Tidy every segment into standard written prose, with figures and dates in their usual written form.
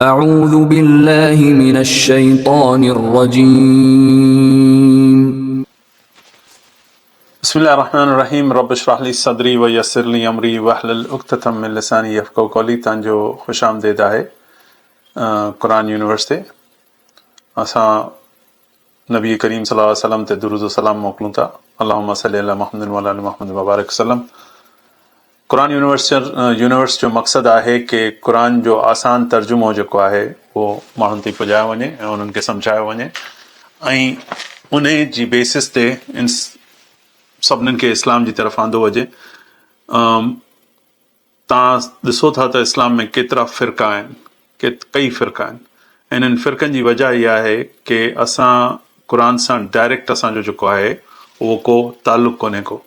أعوذ بالله من الشيطان الرجيم. بسم الله الرحمن الرحيم رب اشرح لي صدري ويسر لي امري واحلل عقدة من لساني يفقهوا قولي تان جو خوش آمديد آهي قرآن يونيورس تي اسان نبي ڪريم صلي الله عليه وسلم تي درود و سلام موڪلون ٿا اللهم صلي علي محمد وعلي ال محمد وبارڪ وسلم قرآن يونيورس يونيورس جو مقصد آهي ڪي قرآن جو آسان ترجمو جيڪو آهي اهو ماڻهن تائين پڄايو وڃي ۽ انهن کي سمجهايو وڃي ۽ انهي جي بيسس تي سڀنن کي اسلام جي طرف آندو وڃي. توهان ڏسو ٿا ته اسلام ۾ ڪيترا فرقا آهن، ڪئي فرقا آهن ۽ انهن فرقن جي وجه اها آهي ڪي اسان قرآن سان ڊائريڪٽ اسان جو جيڪو آهي اهو ڪو تعلق ڪونهي ڪو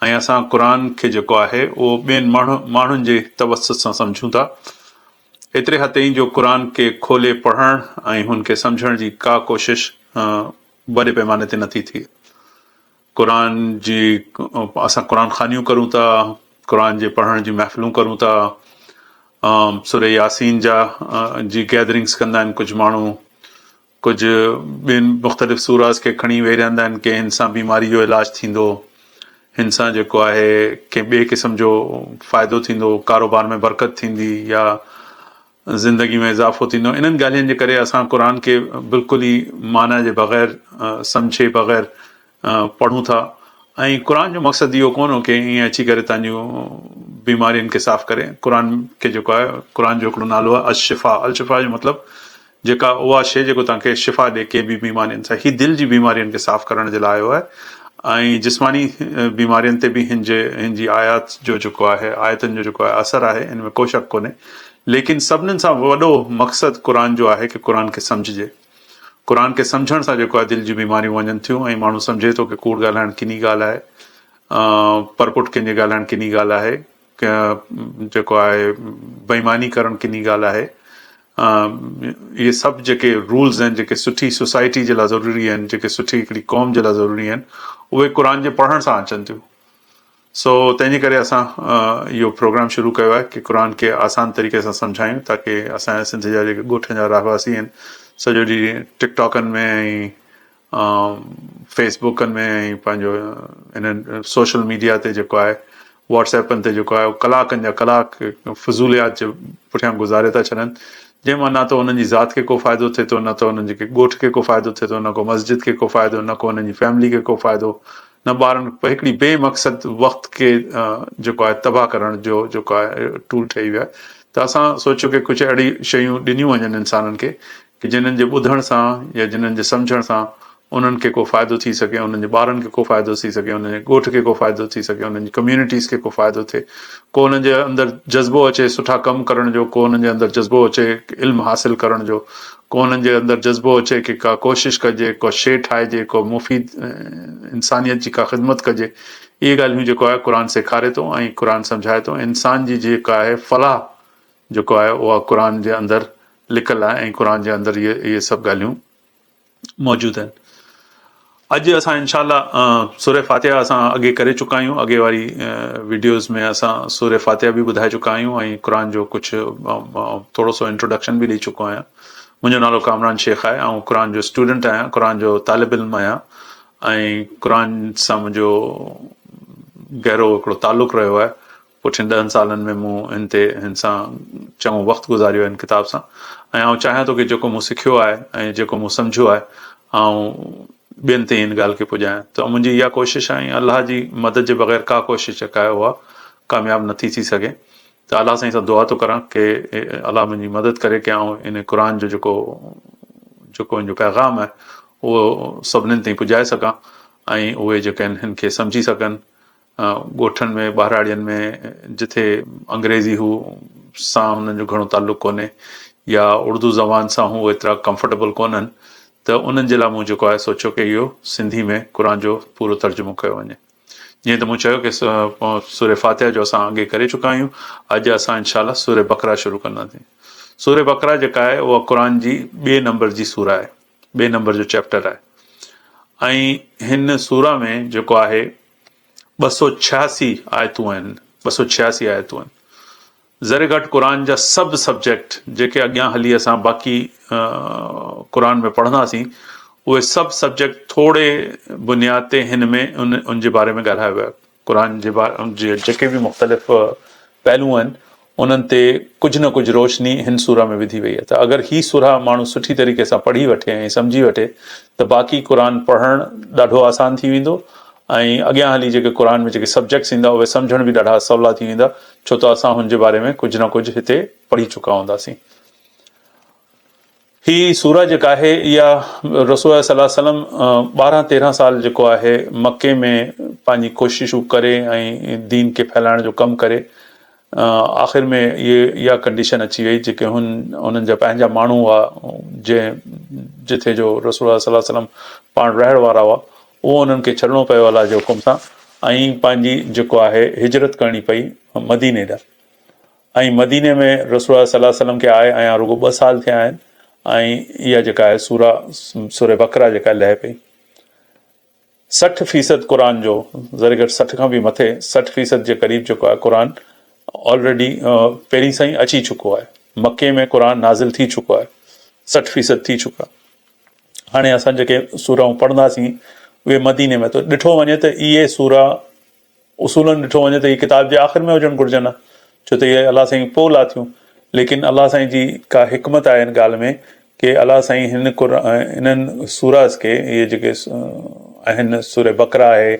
۽ اسان قرآن کي جيڪو آهي اهو ٻين ماڻهن جي توسط سان سمجهون ٿا ايتري حد تائين جو قرآن کي کولي پڙهڻ ۽ هن کي سمجهڻ جي ڪا ڪوشش وڏي پيماني تي نٿي ٿئي. قرآن جي اسان قرآن خوانيون ڪرون ٿا قرآن جي پڙهڻ جون محفلون ڪرون ٿا سورة ياسين جا جي گيدرنگس ڪندا آهن ڪجهه ماڻهو ڪجهه ٻين مختلف سوراز کي کڻي ويهي رهندا آهن ڪي هن سان بيماري جو علاج ٿيندو هن سان جيڪو آهي ڪنهن ٻئي قسم جو فائدو ٿيندو ڪاروبار ۾ برڪت ٿيندي يا زندگي ۾ اضافو ٿيندو. انهن ڳالهين جي ڪري اسان قرآن کي بلڪل ئي معنيٰ جي بغير سمجهي بغير پڙهون ٿا ۽ قرآن جو مقصد اهو ڪونه هو ڪي ائين اچي ڪري تنهنجون بيمارين کي صاف ڪري. قرآن کي جيڪو آهي قرآن جو هڪڙو نالو آهي الشفاء الشفاء جو مطلب جيڪا اها شيء جيڪو توهان کي شفا ڏي ڪنهن به بيمارين سان هي دل جي بيمارين کي صاف ڪرڻ جي لاء آيو آهي ۽ جسماني بيمارين تي به هن جي هن جي آيات جو جيڪو آهي آيتن جو جيڪو آهي اثر آهي ان ۾ ڪو شڪ ڪونهي ليڪن سڀنن سان وڏو مقصد قرآن جو آهي ڪي قرآن کي سمجهجي قرآن کي سمجهڻ سان جيڪو آهي دل جون بيماريون وڃن ٿيون ۽ ماڻهو سمجهي ٿو ڪي ڪوڙ ڳالهائڻ ڪني ڳالهه آهي پرپٺ ڪنهن جي ڳالهائڻ ڪني ڳالهه آهي جيڪو آهي بيماني ڪرڻ ڪني ڳالهه آهي اهي سڀ جيڪي رولز آهن جيڪي سٺي سوسائٽي جي لاء ضروري آهن جيڪي سٺي هڪڙي قوم جي لاء ضروري آهن اهي قرآن جي پڙهڻ سان اچن ٿيون سو تنهن جي ڪري اسان اهو پروگرام شروع ڪيو آهي ڪي قرآن کي آسان طريقي سان سمجهايون تاڪي اسان جا سنڌ جا جيڪي ڳوٺن جا رهواسي آهن سڄو ڏينهن ٽڪ ٽاڪن ۾ ۽ فيس بڪن ۾ ۽ پنهنجو انهن سوشل ميڊيا تي جيڪو آهي واٽس ايپن تي جيڪو آهي ڪلاڪن جا ڪلاڪ فضوليات جي پٺيان گذاري ٿا ڇڏن جنهن مان نه ته انهن جي ذات کي ڪو فائدو ٿئي ٿو نه ته انهن جي ڳوٺ کي ڪو فائدو ٿئي ٿو نه ڪو مسجد کي ڪو فائدو نه ڪو انهن جي فيملي کي ڪو فائدو نه ٻارن هڪڙي بي مقصد وقت کي جيڪو آهي تباهه ڪرڻ جو جيڪو آهي ٽول ٺهي ويو آهي ته اسان سوچيو ڪي ڪجهه اهڙي شيون ڏنيون وڃن انسانن کي ڪي جنھن جي ٻڌڻ سان يا جنھن جي سمجهڻ سان انھن کي ڪو فائدو ٿي سگهي، انھن جي ٻارن کي ڪو فائدو ٿي سگهي، انھن جي ڳوٺ کي ڪو فائدو ٿي سگهي، انھن جي ڪميونٽيز کي ڪو فائدو ٿئي، ڪو انھن جي اندر جذبو اچي سٺا ڪم ڪرڻ جو، ڪو انھن جي اندر جذبو اچي علم حاصل ڪرڻ جو، ڪو انھن جي اندر جذبو اچي ڪي ڪا ڪوشش ڪجي، ڪو شيء ٺاهجي، ڪو مفيد انسانيت جي ڪا خدمت ڪجي. اهي ڳالهيون جيڪو آهي قرآن سيکاري ٿو ۽ قرآن سمجهائي ٿو. انسان جي جيڪا آهي فلاح جيڪو آهي اها قرآن جي اندر لڪل آهي ۽ قرآن جي اندر اهي اهي سڀ ڳالهيون موجود آهن. اڄ اسان انشاء الله سوره فاتحه اسان اڳي ڪري چڪا آهيون اڳي واري ويڊيوز ۾ اسان سوره فاتحه به ٻڌائي چڪا آهيون ۽ قرآن جو ڪجهه ٿورو سو انٽروڊڪشن به ڏئي چڪو آهيان منهنجو نالو ڪامران شيخ آهي آئون قرآن جو اسٽوڊنٽ آهيان قرآن جو طالب علم آهيان ۽ قرآن سان منهنجو گهرو هڪڙو تعلق رهيو آهي پٺين ڏهن سالن ۾ مون هن تي هن سان چڱو وقت گذاريو آهي هن ڪتاب سان ۽ آئون چاهيان ٿو ڪي جيڪو مون سکيو آهي ۽ جيڪو مون سمجهيو آهي آئون ٻين تائين هن ڳالهه کي پڄايان ته منهنجي اها ڪوشش آهي ۽ الله جي مدد جي بغير ڪا ڪوشش جيڪا آهي اها ڪامياب نٿي ٿي سگهي ته الله سائين سان دعا ٿو ڪران ڪي الله منهنجي مدد ڪري ڪي آئون ان قرآن جو جيڪو جيڪو ان جو پيغام آهي اهو سڀنين تائين پڄائي سگهان ۽ اهي جيڪي آهن هن کي سمجهي سگهن ڳوٺن ۾ ٻهراڙين ۾ جٿي انگريزي هو سان هنن جو گهڻو تعلق ڪونهي يا اردو زبان سان هو ايترا ڪمفرٽيبل ڪونهن ته انهن جي لاء مون جيڪو آهي سوچيو ڪي اهو سنڌي ۾ قرآن جو پورو ترجمو ڪيو وڃي جيئن ته مون چيو ڪي سورة فاتحه جو اسان اڳي ڪري چڪا آهيون اڄ اسان انشاء الله سورة بقره شروع ڪنداسين سورة بقره جيڪا آهي اها قرآن جي ٻئي نمبر جي سورة آهي ٻئي نمبر جو چيپٽر آهي ۽ هن سورة ۾ جيڪو آهي 286 آيتون آهن 286 آيتون آهن. ذري گهٽ قرآن جا سڀ سبجيڪٽ جيڪي اڳيان هلي اسان باقي قرآن ۾ پڙهنداسين اهي سڀ سبجيڪٽ ٿوري بنياد تي هن ۾ ان ان جي باري ۾ ڳالهايو ويو آهي قرآن جي جي جيڪي به مختلف پهلو آهن انهن تي ڪجهه نه ڪجهه روشني هن سورة ۾ وڌي وئي آهي ته اگر هي سورة ماڻهو سٺي طريقي سان پڙهي وٺي ۽ سمجهي وٺي ته باقي قرآن پڙهڻ ڏاڍو آسان ٿي ويندو ۽ اڳيان هلي جيڪي قرآن ۾ جيڪي سبجيڪٽس ايندا اهي سمجهڻ به ڏاڍا سولا ٿي ويندا ڇو ته اسان هن جي باري ۾ ڪجهه نه ڪجهه هتي پڙهي چڪا هونداسين. هي سوره جيڪا آهي اها رسول الله صلي الله عليه وسلم 12 13 سال جيڪو آهي مڪي ۾ پنهنجي ڪوششون ڪري ۽ دين کي ڦهلائڻ جو ڪم ڪري آخر ۾ اهي اها ڪنڊيشن اچي وئي جيڪي هن انهن جا پنهنجا ماڻهو هئا جنهن جٿي جو رسول الله صلي الله عليه وسلم پاڻ رهڻ وارا هئا اهو انهن کي ڇڏڻو پيو الله جي حڪم سان ۽ پنهنجي جيڪو آهي هجرت ڪرڻي پئي مديني ڏانهن ۽ مديني ۾ رسول الله صلي الله عليه وسلم کي آئي اڃا رڳو ٻه سال ٿيا آهن ۽ اها جيڪا آهي سورة سورة بقره جيڪا لهي پئي 60 فيصد قرآن جو ذري گهٽ 60 کان به مٿي 60 فيصد جي قريب جيڪو آهي قرآن آلريڊي پهرين سان ئي اچي چڪو آهي مڪي ۾ قرآن نازل ٿي چڪو آهي 60 فيصد ٿي چڪا هاڻي اسان جيڪي سورائون پڙهنداسين اهي مديني ۾ ته ڏٺو وڃي ته اهي سورا اصولن ڏٺو وڃي ته هي ڪتاب جي آخر ۾ هجڻ گهرجن ها ڇو ته اهي الله سائين پوء لاٿيون ليڪن الله سائين جي ڪا حڪمت آهي هن ڳالهه ۾ ڪي الله سائين هن انهن سورهس کي اهي جيڪي آهن سوره بقره آهي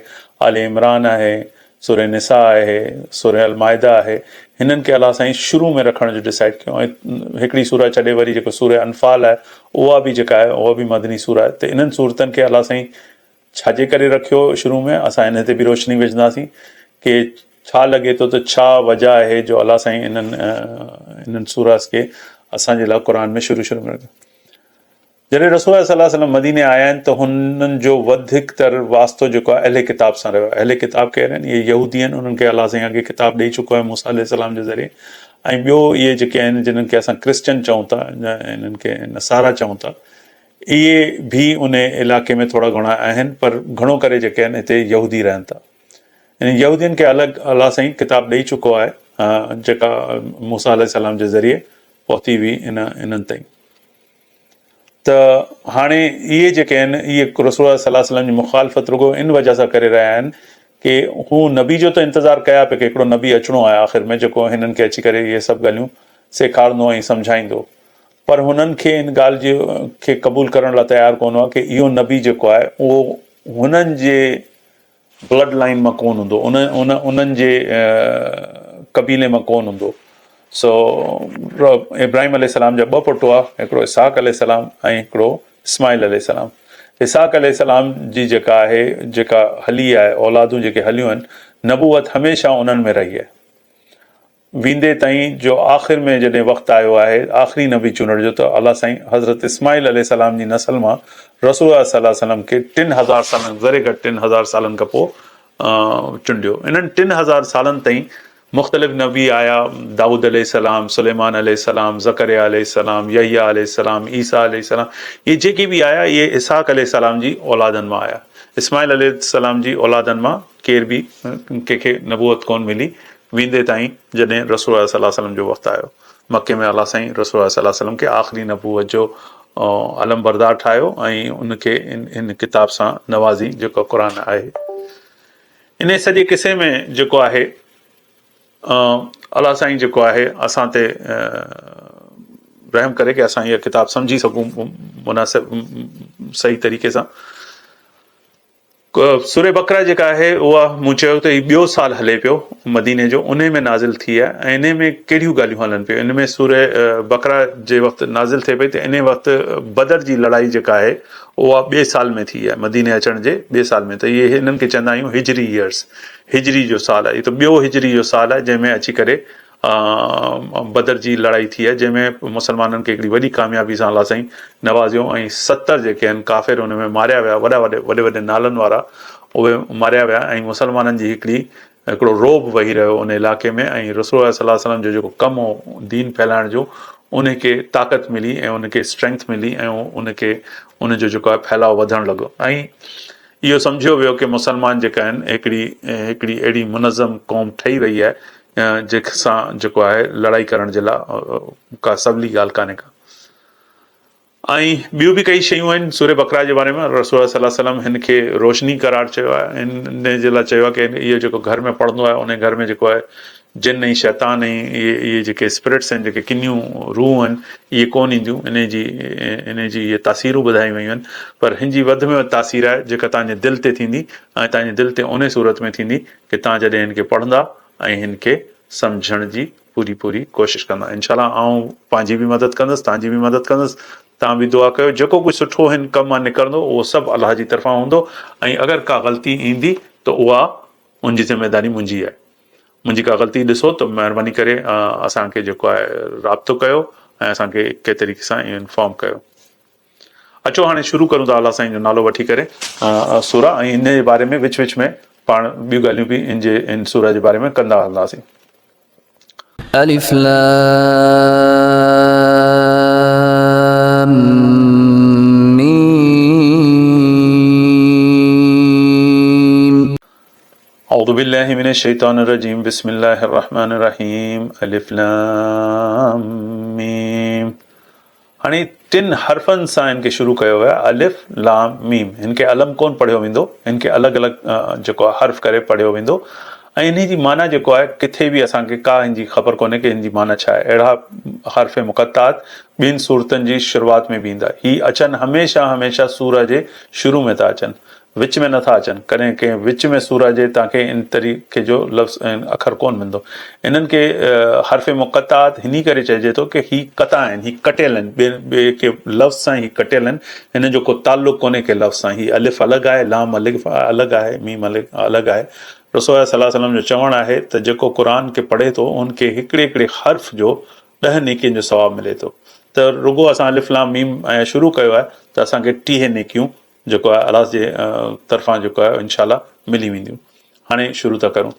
آل عمران آهي سوره نساء آهي سوره المائده آهي هنن کي الله سائين شروع ۾ رکڻ جو ڊسائيڊ ڪيو ۽ هڪڙي سوره ڇڏي وري جيڪو سوره انفال آهي اها به جيڪا آهي اها به مدني سوره آهي ته انهن سورتن کي الله سائين ڇا جي ڪري رکيو شروع ۾ اسان انهي تي به روشني وجهنداسين ڪي ڇا لڳي ٿو ته ڇا وجه آهي جو الله سائين انهن انهن سورهس کي اسان جي لاء قرآن ۾ شروع شروع ۾ رکيو جڏهن رسول الله صلي الله عليه وسلم مديني آيا آهن ته هنن جو وڌيڪ تر واسطو جيڪو آهي اهل ڪتاب سان رهيو اهل ڪتاب ڪير آهن اهي يهودي آهن انهن کي الله سائين اڳي ڪتاب ڏئي چڪو آهي موسيٰ عليه السلام جي ذريعي ۽ ٻيو اهي جيڪي آهن جنن کي اسان ڪرسچن چئون ٿا انهن کي نصارا چئون ٿا اهي به ان علائقي ۾ ٿورا گهڻا آهن پر گهڻو ڪري جيڪي آهن هتي يهودي رهن ٿا. يعني يهودين کي الڳ الله سائين ڪتاب ڏئي چڪو آهي جيڪا موسيٰ عليه السلام جي ذريعي پهتي هئي ان انهن تائين ته هاڻي اهي جيڪي آهن اهي رسول الله صلي الله عليه وسلم جي مخالفت رڳو ان وجه سان ڪري رهيا آهن ڪي هو نبي جو ته انتظار ڪيا پيا ڪي هڪڙو نبي اچڻو آهي آخر ۾ جيڪو هنن کي اچي ڪري اهي سڀ ڳالهيون سيکارندو ۽ سمجهائيندو پر هنن کي ان ڳالهه جي کي قبول ڪرڻ لاء تيار ڪونه هئا ڪي اهو نبي جيڪو آهي اهو هنن جي بلڊ لائن مان ڪونه هوندو ان ان انهن جي قبيلي مان ڪونه هوندو سو ابراهيم عليه السلام جا ٻه پٽ هئا هڪڙو اسحاق عليه السلام ۽ هڪڙو اسماعيل عليه السلام اسحاق عليه السلام جي جيڪا آهي جيڪا هلي آهي اولادون جيڪي هليون آهن نبوت هميشه انهن ۾ رهي آهي ويندي تائين جو آخر ۾ جڏهن وقت آيو آهي آخري نبي چونڊڻ جو ته الله سائين حضرت اسماعيل عليه السلام جي نسل مان رسول الله صلي الله عليه وسلم کي 3000 سالن ذري گهٽ 3000 سالن کان پوء چونڊيو. انهن 3000 سالن تائين مختلف نبي آيا دائود عليه السلام، سليمان عليه السلام، زڪريا عليه السلام، يحيٰ عليه السلام، عيسيٰ عليه السلام اهي جيڪي به آيا اهي اسحاق عليه السلام جي اولادن مان آيا. اسماعيل عليه السلام جي اولادن مان ڪير به ڪنهن کي نبوت ڪونه ملي. ويندي تائين جڏهن رسول الله صلي الله عليه وسلم جو وقت آيو مڪي ۾ الله سائين رسول الله صلي الله عليه وسلم کي آخري نبوت جو علم بردار ٺاهيو ۽ ان کي ان ڪتاب سان نوازي جيڪو قرآن آهي ان سڄي قصي ۾ جيڪو آهي الله سائين جيڪو آهي اسان تي رحم ڪري ڪي اسان هي ڪتاب سمجهي سگهون مناسب صحيح طريقي سان سوره بقره جيڪا آهي اها مون چيو ته هي ٻيو سال هلي پيو مديني جو انهي ۾ نازل ٿي آهي ۽ انهي ۾ ڪهڙيون ڳالهيون هلن پيون ان ۾ سوره بقره جي وقت نازل ٿئي پئي ته انهي وقت بدر جي لڙائي جيڪا آهي اها ٻئي سال ۾ ٿي آهي مديني اچڻ جي ٻئي سال ۾ ته اهي هنن کي چوندا آهيون هجري يئرس هجري جو سال آهي ته ٻيو هجري جو سال آهي جنهن ۾ اچي ڪري بدر جي لڙائي ٿي آهي جنهن ۾ مسلمانن کي هڪڙي وڏي ڪاميابي سان الله سائين نوازيو ۽ 70 جيڪي آهن ڪافر ان ۾ ماريا ويا وڏا وڏي وڏي وڏي نالن وارا اهي ماريا ويا ۽ مسلمانن جي هڪڙي هڪڙو رعب وهي رهيو ان علائقي ۾ ۽ رسول الله صلي الله عليه وسلم جو جيڪو ڪم هو دين ڦهلائڻ جو ان کي طاقت ملي ۽ ان کي اسٽرينٿ ملي ۽ ان کي ان جو جيڪو آهي ڦهلاء وڌڻ لڳو ۽ اهو سمجهيو ويو ڪي مسلمان جيڪا آهن هڪڙي هڪڙي اهڙي منظم قوم ٺهي وئي آهي جنهن سان جيڪو آهي لڙائي ڪرڻ جي لاء ڪا سولي ڳالهه ڪانهي ڪا. ۽ ٻيون به ڪئي شيون آهن سورة بقره جي باري ۾ رسول الله صلي الله عليه وسلم هن کي روشني قرار چيو آهي ان جي لاء چيو آهي ڪي اهو جيڪو گهر ۾ پڙهندو آهي ان گهر ۾ جيڪو آهي جن ۽ شيطان ۽ اهي اهي جيڪي اسپرٽس آهن جيڪي ڪنيون روح آهن اهي ڪون اينديون ان جي ان جي اهي تاثيرون ٻڌايون ويون آهن پر هن جي وڌ ۾ وڌ تاثير آهي جيڪا توهان جي دل تي ٿيندي ۽ توهان جي دل تي ان صورت ۾ ٿيندي ڪي توهان جڏهن هن کي پڙهندا ۽ هن کي سمجهڻ جي پوري پوري ڪوشش ڪندا انشاء الله آئون پنهنجي به مدد ڪندس توهان جي به مدد ڪندس توهان به دعا ڪيو جيڪو ڪجهه سٺو هن ڪم مان نڪرندو اهو سڀ الله جي طرفان هوندو ۽ اگر ڪا غلطي ايندي ته اها ان جي ذميداري منهنجي آهي منهنجي ڪا غلطي ڏسو ته مهرباني ڪري اسان کي جيڪو آهي رابطو ڪيو ۽ اسان کي ڪنهن طريقي سان انفارم ڪيو اچو هاڻي شروع ڪريون ٿا الله سائين جو نالو وٺي ڪري سورة ۽ ان جي باري ۾ وچ وچ ۾ پاڻ ٻيون ڳالهيون به ان جي ان سورة جي باري ۾ ڪندا هلنداسين. الف لام ميم. اعوذ بالله من الشيطان الرجيم بسم الله الرحمن الرحيم الف لام ميم. هاڻي ٽن حرفن سان هن کي شروع ڪيو ويو آهي، الف، لام، ميم. هن کي الم ڪونه پڙهيو ويندو، هن کي الڳ الڳ جيڪو آهي حرف ڪري پڙهيو ويندو ۽ انهي جي معنيٰ جيڪو آهي ڪٿي به اسان کي ڪا هن جي خبر ڪونهي ڪي هن جي معنيٰ ڇا آهي. اهڙا حرف مقطعات ٻين سورتن جي شروعات ۾ به ايندا. هي اچن هميشه هميشه سورة جي شروع ۾ ٿا اچن. وچ ۾ نٿا اچن، ڪڏهن ڪنهن وچ ۾ سورة جي توهان کي ان طريقي جو لفظ ۽ اکر ڪونه ملندو. انهن کي حرف مقطعات هني ڪري چئجي ٿو ڪي هي قطع آهن، هي ڪٽيل آهن، ٻئي ٻئي ڪي لفظ سان هي ڪٽيل آهن، هنن جو ڪو تعلق ڪونهي ڪنهن لفظ سان، هي الف الڳ آهي، لام الڳ آهي، ميم الڳ آهي. رسول الله صلي الله عليه وسلم جو چوڻ آهي ته جيڪو قرآن کي پڙهي ٿو ان کي هڪڙي هڪڙي حرف جو ڏهه نيڪين جو ثواب ملي ٿو ته رڳو اسان الف لام ميم ۽ شروع ڪيو آهي ته اسان کي 30 نيڪيون جيڪو آهي الله جي طرفان جيڪو آهي انشاء الله ملي وينديون هاڻي شروع ٿا ڪرون.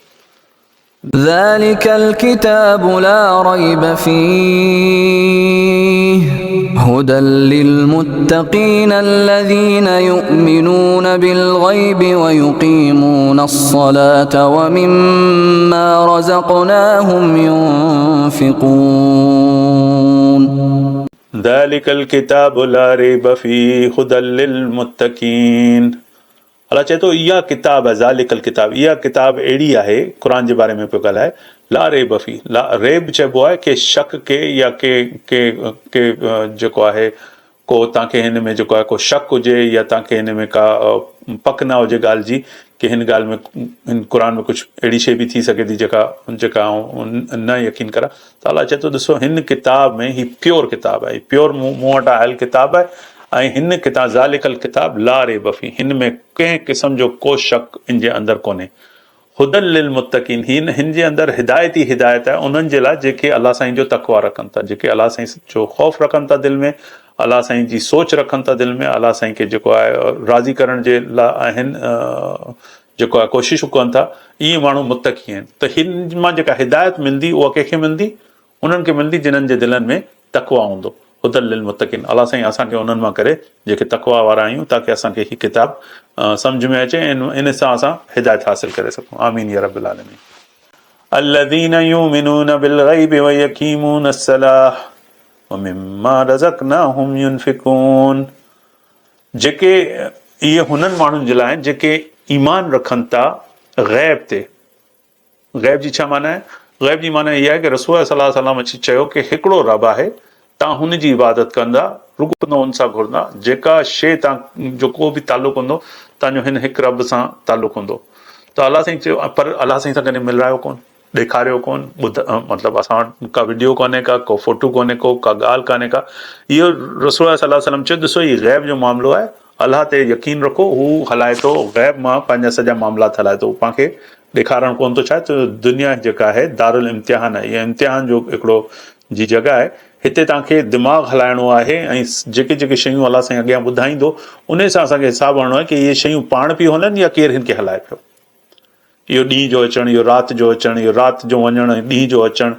ذلك الڪتاب لا ريب فيه هدى للمتقين الذين يؤمنون بالغيب ويقيمون الصلاة ومما رزقناهم ينفقون. ذلک الڪتاب لا ريب فيه هدي للمتقين الله چئي ٿو اها ڪتاب آهي ذلک الڪتاب اها ڪتاب اهڙي آهي قرآن جي باري ۾ پيو ڳالهائي لا ريب فيه لا ريب چئبو آهي ڪي شڪ ڪي يا ڪي ڪي ڪي جيڪو آهي ڪو توهان کي هن ۾ جيڪو آهي ڪو شڪ هجي يا توهان کي هن ۾ ڪا پڪ نه هجي ڳالهه جي ڪي هن ڳالهه ۾ هن قرآن ۾ ڪجهه اهڙي شيء به ٿي سگهي ٿي جيڪا جيڪا آئون نه يقين ڪران ته الله چئي ٿو ڏسو هن ڪتاب ۾ هي پيور ڪتاب آهي پيور مون وٽ آيل ڪتاب آهي ۽ هن ڪتاب ذالڪ الڪتاب لا ريب فيه هن ۾ ڪنهن قسم جو ڪو شڪ ان جي اندر ڪونهي هدًا للمتقين هن هن جي اندر هدايت ئي هدايت آهي انهن جي لاء جيڪي الله سائين جو تقويٰ رکن ٿا جيڪي الله سائين جو خوف رکن ٿا دل ۾ الله سائين جي سوچ رکن ٿا دل ۾ الله سائين کي جيڪو آهي راضي ڪرڻ جي لاء آهن جيڪو آهي ڪوششون ڪن ٿا اهي ماڻهو متقي آهن ته هن مان جيڪا هدايت ملندي اها ڪنهن کي ملندي انهن کي ملندي جنهن جي دلن ۾ تقويٰ هوندو هدًا للمتقين الله سائين اسان کي انهن مان ڪري جيڪي تقويٰ وارا آهيون تاڪه اسان کي هي ڪتاب سمجهه ۾ اچي ۽ ان سان اسان هدايت حاصل ڪري سگهون آمين يا رب العالمين الذين يؤمنون بالغيب ويقيمون الصلاة ومما رزقناهم ينفقون جيڪي اهي هنن ماڻهن جي لاء آهن جيڪي ايمان رکن ٿا غيب تي. غيب جي ڇا معنيٰ آهي؟ غيب جي معنيٰ اها آهي ڪه رسول الله صلي الله عليه وسلم اچي چيو ڪه هڪڙو رب آهي توهان هن جي عبادت ڪندا رڳو ان سان گهرندا جيڪا شيء توهان جو ڪو به تعلق هوندو توهان جو هن هڪ رب سان تعلق هوندو ته الله سائين چيو پر الله سائين سان ڪڏهن ملرايو ڪونه. ڏيکاريو ڪون ٻڌ مطلب اسان وٽ ڪا وڊيو ڪونهي ڪا ڪو فوٽو ڪونهي ڪو ڪا ڳالهه ڪانهي ڪا اهو رسول الله صلي الله عليه وسلم چيو ڏسو هي غيب جو معاملو آهي الله تي يقين رکو هو هلائي ٿو غيب مان پنهنجا سڄا معاملات هلائي ٿو پاڻ کي ڏيکارڻ ڪون ٿو چاهي ته دنيا جيڪا آهي دارالامتحان آهي اها امتحان جو هڪڙو جي جڳهه آهي هتي توهان کي دماغ هلائڻو آهي ۽ جيڪي جيڪي شيون الله سائين اڳيان ٻڌائيندو ان سان اسان کي حساب هڻڻو آهي ڪي اهي شيون پاڻ پيون هلن يا ڪير هن کي هلائي پيو اهو ڏينهن جو اچڻ، اهو رات جو اچڻ، اهو رات جو وڃڻ ۽ ڏينهن جو اچڻ،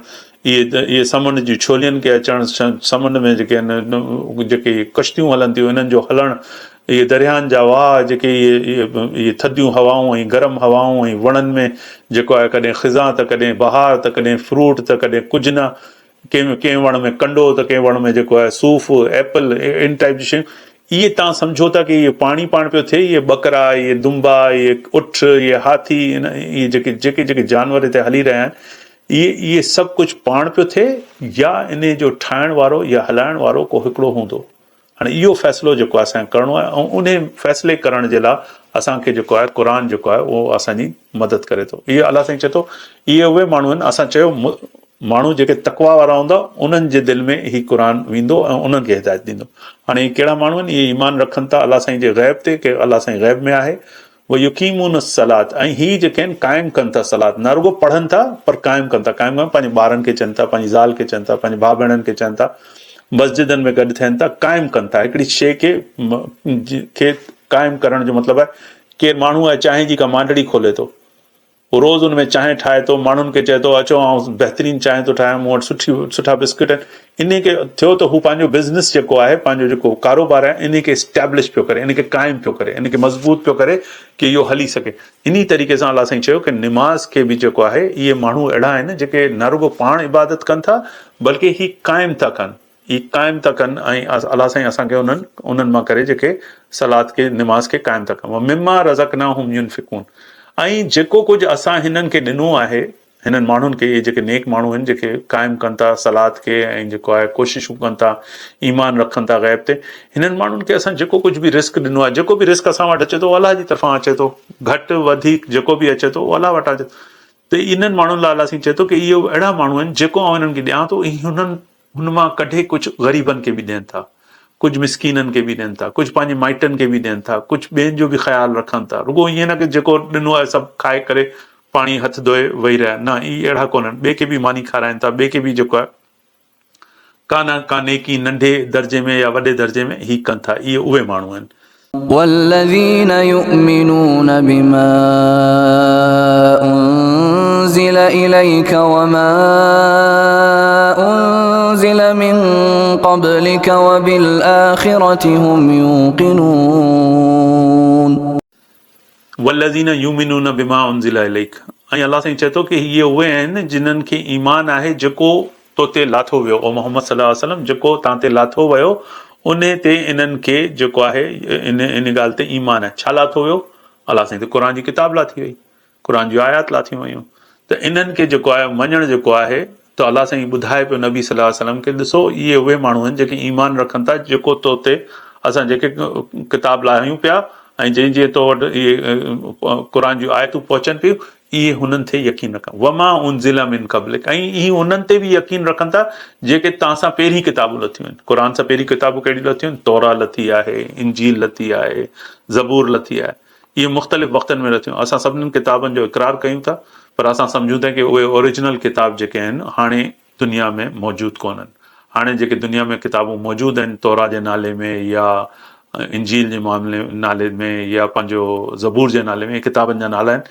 اهي اهي سمنڊ جي ڇولين کي اچڻ، سمنڊ ۾ جيڪي آهن جيڪي ڪشتيون هلن ٿيون انهن جو هلڻ، اهي درياهن جا واهه جيڪي اهي اهي ٿڌيون هوائون ۽ گرم هوائون ۽ وڻن ۾ جيڪو آهي ڪڏهن خزان ته ڪڏهن بهار ته ڪڏهن فروٽ ته ڪڏهن ڪجهه نه ڪنهن ڪنهن وڻ ۾ ڪنڊو ته ڪنهن وڻ ۾ جيڪو آهي صوف ايپل ان ٽائپ جون شيون اهي تان سمجهو ٿا ڪي اهي پاڻي پاڻ پيو ٿئي اهي ٻڪرا اهي دنبا اهي اٺ اهي هاٿي اهي جيڪي جيڪي جيڪي جانور هتي هلي رهيا آهن اهي اهي سڀ ڪجهه پاڻ پيو ٿئي يا انهي جو ٺاهڻ وارو يا هلائڻ وارو ڪو هڪڙو هوندو هاڻي اهو فيصلو جيڪو آهي اسان کي ڪرڻو آهي ۽ انهي فيصلي ڪرڻ جي لاء اسان کي جيڪو آهي قرآن جيڪو آهي اهو اسان جي مدد ڪري ٿو اهي الله سائين چئي ٿو اهي اهي ماڻهو آهن اسان چيو ماڻهو جيڪي تقويٰ وارا هوندا انهن جي دل ۾ هي قرآن ويندو ۽ انهن کي هدايت ڏيندو. هاڻي هي ڪهڙا ماڻهو آهن؟ اهي ايمان رکن ٿا الله سائين جي غيب تي ڪي الله سائين غيب ۾ آهي. ويقيمون الصلوة ۽ هي جيڪي آهن قائم ڪن ٿا صلات نه رڳو پڙهن ٿا پر قائم ڪن ٿا قائم ڪن پنهنجي ٻارن کي چون ٿا پنهنجي زال کي چون ٿا پنهنجي ڀاء ڀيڻن کي چون ٿا مسجدن ۾ گڏ ٿين ٿا قائم ڪن ٿا هڪڙي شيء کي کي قائم ڪرڻ جو مطلب آهي ڪير ماڻهو آهي چانهه جي ڪا مانڊڙي کولي ٿو هو روز ان ۾ چانهه ٺاهي ٿو، ماڻهن کي چئي ٿو اچو آئون بهترين چانهه ٿو ٺاهيان، مون وٽ سٺي سٺا بسڪٽ آهن. انهي کي ٿيو ته هو پنهنجو بزنس جيڪو آهي، پنهنجو جيڪو ڪاروبار آهي، انهي کي اسٽيبلش پيو ڪري، انهي کي قائم پيو ڪري، انهي کي مضبوط پيو ڪري ڪي اهو هلي سگهي. انهي طريقي سان الله سائين چيو ڪي نماز کي به جيڪو آهي اهي ماڻهو اهڙا آهن جيڪي نه رڳو پاڻ عبادت ڪن ٿا بلڪه هي قائم ٿا ڪن. هي قائم ٿا ڪن ۽ الله سائين اسان کي انهن انهن مان ڪري جيڪي صلات کي نماز کي قائم ٿا ڪن ومما رزقناهم ينفقون ۽ جيڪو ڪجهه اسان هنن کي ڏنو آهي هنن ماڻهن کي اهي جيڪي نيڪ ماڻهو آهن جيڪي قائم ڪن ٿا صلات کي ۽ جيڪو آهي ڪوششون ڪن ٿا ايمان رکن ٿا غيب تي هنن ماڻهن کي اسان جيڪو ڪجهه به رزق ڏنو آهي جيڪو به رزق اسان وٽ اچي ٿو الله جي طرفان اچي ٿو گهٽ وڌيڪ جيڪو به اچي ٿو اهو الله وٽان اچي ٿو ته انهن ماڻهن لاء الله سائين چئي ٿو ڪي اهي اهڙا ماڻهو آهن جيڪو آئون انهن کي ڏيان ٿو اهي هنن هن مان ڪڍي ڪجهه غريبن کي به ڏين ٿا، ڪجهه مسڪينن کي به ڏين ٿا، ڪجهه پنهنجي مائٽن کي به ڏين ٿا، ڪجهه ٻين جو به خيال رکن ٿا. رڳو ائين نه ڪه جيڪو ڏنو آهي سڀ کائي ڪري پاڻي هٿ ڌوئي ويهي رهيا. نه، اهي اهڙا ڪونهن. ٻئي کي به ماني کارائين ٿا، ٻئي کي به جيڪو آهي ڪا نه ڪا نيڪي ننڍي درجي ۾ يا وڏي درجي ۾ هي ڪن ٿا. اهي اهي ماڻهو آهن. والذين يؤمنون بما انزل اليك وما انزل من قبلك وبالاخره هم يوقنون. والذين يؤمنون بما انزل اليك ۽ الله سائين چئي ٿو ڪي هي اهي آهن جنھن کي ايمان آهي جيڪو تو تي لاٿو ويو او محمد صلي الله عليه وسلم جيڪو تان تي لاٿو ويو انهي تي انهن کي جيڪو آهي ان ان ڳالهه تي ايمان آهي ڇا لاٿو ويو الله سائين تي قرآن جي ڪتاب لاٿي وئي قرآن جون آيات لاٿيون ويون ته انهن کي جيڪو آهي مڃڻ جيڪو آهي ته الله سائين ٻڌائي پيو نبي صلي الله عليه وسلم کي ڏسو اهي اهي ماڻهو آهن جيڪي ايمان رکن ٿا جيڪو تو تي اسان جيڪي ڪتاب لاهيون پيا ۽ جئين جئين تو وٽ اهي قرآن جون آيتون پهچن پيون اهي هنن تي يقين رکن وما انزل من قبلک ۽ اهي انهن تي به يقين رکن ٿا جيڪي توهان سان پهرين ڪتابون لٿيون آهن قرآن سان پهرين ڪتابون ڪهڙيون لٿيون آهن تورا لٿي آهي انجيل لٿي آهي زبور لٿي آهي اهي مختلف وقتن ۾ لٿيون اسان سڀني ڪتابن جو اقرار ڪيون ٿا پر اسان سمجهون ٿا ڪي اهي اوريجنل ڪتاب جيڪي آهن هاڻي دنيا ۾ موجود ڪونهن. هاڻي جيڪي دنيا ۾ ڪتابون موجود آهن تورا جي نالي ۾ يا انجيل جي معاملي نالي ۾ يا پنهنجو زبور جي نالي ۾ اهي ڪتابن جا نالا آهن.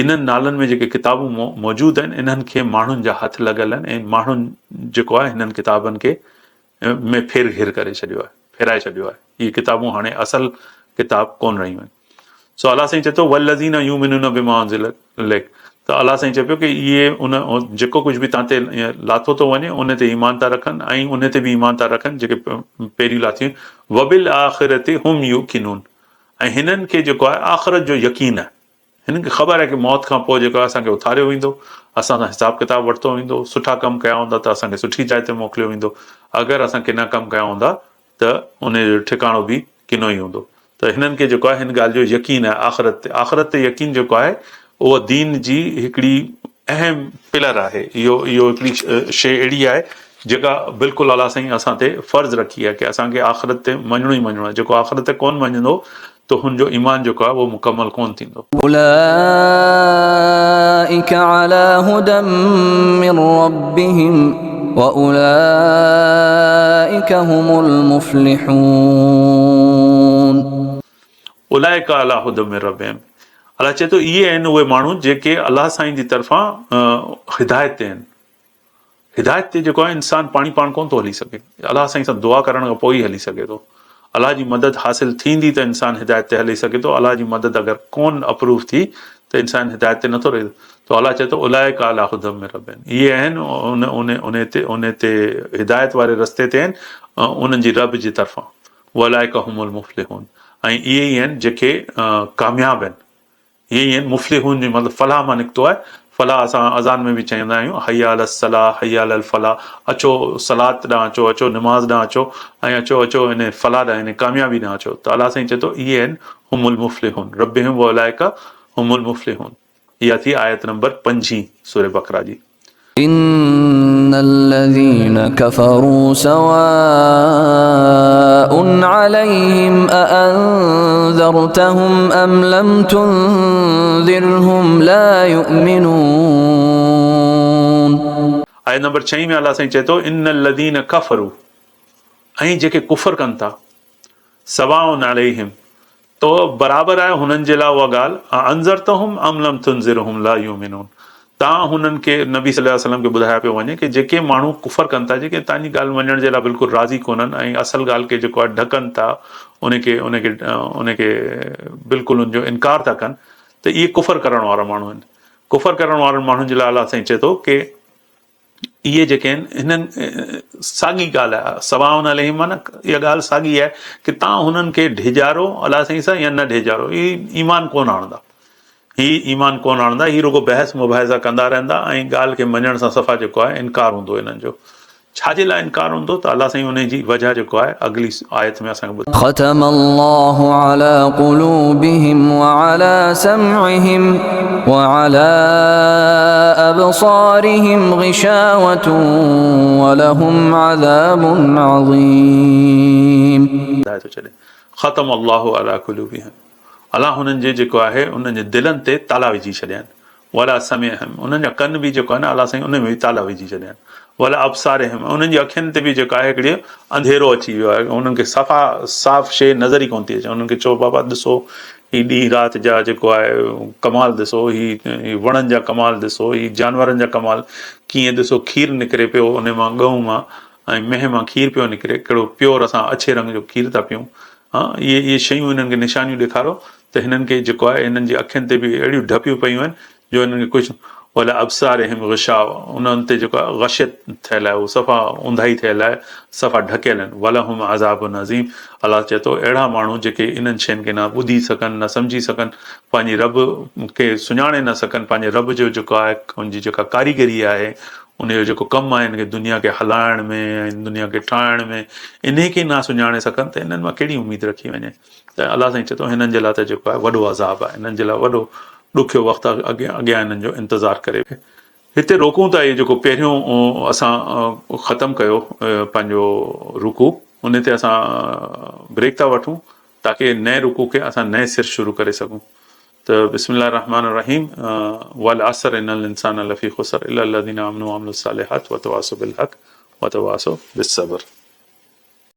انهن نالن ۾ جيڪي ڪتابون موجود آهن انهن کي ماڻهن جا هٿ لڳل آهن ۽ ماڻهن جيڪو آهي هنن ڪتابن کي ۾ ڦير گهير ڪري ڇڏيو آهي، ڦيرائي ڇڏيو آهي. اهي ڪتابون هاڻي اصل ڪتاب ڪونه رهيون آهن. سو الله سائين چئي ٿو والذين يؤمنون بما انزل اليڪ ته الله سائين چئي پيو ڪي اهي ان جيڪو ڪجهه به تان تي لاٿو ٿو وڃي ان تي ايمان ٿا رکن ۽ ان تي به ايمان ٿا رکن جيڪي پهريون لاٿيون وبالآخرة هم يوقنون ۽ هنن کي جيڪو آهي آخرت جو يقين آهي هنن کي خبر آهي ڪي موت کان پوء جيڪو آهي اسان کي اٿاريو ويندو، اسان سان حساب ڪتاب ورتو ويندو، سٺا ڪم ڪيا هوندا ته اسان کي سٺي جاء تي موڪليو ويندو، اگر اسان ڪنا ڪم ڪيا هوندا ته ان جو ٺڪاڻو به ڪنو ئي هوندو ته هنن کي جيڪو آهي هن ڳالهه جو يقين آهي آخرت تي، آخرت تي يقين جيڪو آهي اهو دين جي هڪڙي اهم پلر آهي، اهو اهو هڪڙي شيء اهڙي آهي جيڪا بلڪل الله سائين اسان تي فرض رکي آهي ڪي اسان کي آخرت تي مڃڻو ئي مڃڻو آهي، جيڪو آخرت تي ڪونه مڃندو ته هن جو ايمان جيڪو آهي اهو مڪمل ڪونه ٿيندو. اولئک علی هدی من ربهم واولئک هم المفلحون. اولئک علی هدی من ربهم الله چئي ٿو اهي آهن اهي ماڻهو جيڪي الله سائين جي طرفان هدايت تي آهن. هدايت تي جيڪو آهي انسان پاڻي پاڻ ڪونه ٿو هلي سگهي الله سائين سان دعا ڪرڻ کان پوء ئي هلي سگهي ٿو. الله جي مدد حاصل ٿيندي ته انسان هدايت تي هلي سگهي ٿو، الله جي مدد اگر ڪون اپروو ٿي ته انسان هدايت تي نٿو رهي ته الله چئي ٿو اولئک علی هدی من ربهم اهي آهن ان ان ان تي ان تي هدايت واري رستي تي آهن انهن جي رب جي طرفان واولئک هم المفلحون ۽ اهي ئي آهن جيڪي ڪامياب آهن. اهي ئي آهن مفلحون جي مطلب فلاح مان نڪتو آهي فلاح اسان اذان ۾ به چوندا آهيون حي علی الصلاح حي علی الفلاح اچو صلات ڏانهن اچو اچو نماز ڏانهن اچو ۽ اچو اچو ان فلاح ڏانهن ان ڪاميابي ڏانهن اچو ته الله سائين چئي ٿو اهي آهن هم المفلحون ربهم واولئک هم المفلحون اها ٿي آيت نمبر پنجين سوره بقره جي. ان الذين كفروا سواء عليهم اانذرتهم ام لم تنذرهم لا يؤمنون. آيت نمبر ڇهين ۾ الله سائين چئي ٿو ان الذين كفروا ۽ جيڪي ڪفر ڪن ٿا سواء عليهم ته برابر آهي هنن جي لاء اها ڳالهه، اانذرتهم ام لم تنذرهم لا يؤمنون تان هنن کي، نبي صلي الله عليه وسلم کي ٻڌايو پيو وڃي ڪي جيڪي ماڻهو ڪفر ڪن ٿا جيڪي تان جي ڳالهه مڃڻ جي لاء بلڪل راضي ڪونهن ۽ اصل ڳالهه کي جيڪو آهي ڍڪن ٿا ان کي ان کي ان کي بلڪل ان جو انڪار ٿا ڪن ته اهي ڪفر ڪرڻ وارا ماڻهو آهن ڪفر ڪرڻ وارن ماڻهن جي لاء الله سائين چئي ٿو ڪي اهي جيڪي آهن هنن ساڳي ڳالهه آهي سواء عليهم معنيٰ اها ڳالهه ساڳي آهي ڪي تان هنن کي ڊيڄارو الله سائين سان يا نه ڊيڄارو هي ايمان ڪونه آڻندا هي ايمان ڪونه آڻندا هي رڳو بحث مباحثا ڪندا رهندا ۽ ڳالهه کي مڃڻ سان صفا جيڪو آهي انڪار هوندو هنن جو ڇا جي لاء انڪار هوندو ته الله سائين ان جي وجهه جيڪو آهي اڳلي آيت ۾ اسان کي ٻڌايو. ختم الله علي قلوبهم وعلي سمعهم وعلي ابصارهم غشاوة ولهم عذاب عظيم. ٻڌائي ٿو ڇڏي ختم الله علي قلوبهم الله هنن جي جيڪو آهي انهن جي دلن تي تالا وجهي ڇڏيا آهن ولا سمعهم انهن جا ڪن به جيڪو آهي نه الله سائين انهن ۾ به تالا وجهي ڇڏيا آهن ولا ابصارهم انهن جي اکين تي به جيڪو آهي هڪڙي انڌيرو اچي ويو آهي انهن کي صفا صاف شيء نظر ئي ڪونه ٿي اچي انهن کي چئو بابا ڏسو هي ڏينهن رات جا جيڪو آهي ڪمال ڏسو هي وڻن جا ڪمال ڏسو هي جانورن جا ڪمال ڪيئن ڏسو کير نڪري پيو ان مان ڳئون مان ۽ مينهن مان کير پيو نڪري ڪهڙو پيور اسان اڇي رنگ جو کير ٿا پيون ها اهي اهي شيون انهن کي نشانيون ڏيکارو ته هنن کي جيڪو آهي هنن جي اکين تي به اهڙيون ڍپيون پيون آهن جو هنن کي ڪجهه ولا ابصارهم غشاوه انهن تي جيڪو آهي غشيت ٿيل آهي اهو صفا اونداهي ٿيل آهي صفا ڍڪيل آهن ولهم عذاب عظيم الله چئي ٿو اهڙا ماڻهو جيڪي انهن شين کي نه ٻڌي سگهن نه سمجهي سگهن پنهنجي رب کي سڃاڻي نه سگهن پنهنجي رب جو جيڪو آهي ان جي جيڪا ڪاريگري آهي ان جو جيڪو ڪم آهي ان کي دنيا کي هلائڻ ۾ ۽ دنيا کي ٺاهڻ ۾ انهي کي نه سڃاڻي سگهن ته انهن مان ڪهڙي اميد رکي وڃي ته الله سائين چئي ٿو هنن جي لاء ته جيڪو آهي وڏو عذاب آهي هنن جي لاء وڏو ڏکيو وقت اڳيان هنن جو انتظار ڪري هتي روڪون ٿا هي جيڪو پهريون اسان ختم ڪيو پنهنجو رڪوع ان تي اسان بريڪ ٿا وٺون تاڪه نئين رڪوع کي اسان نئين سر شروع ڪري سگهون ته بسم الله الرحمن الرحيم والعصر ان الانسان لفي خسر الا الذين امنوا وعملوا الصالحات وتواصوا بالحق وتواصوا بالصبر.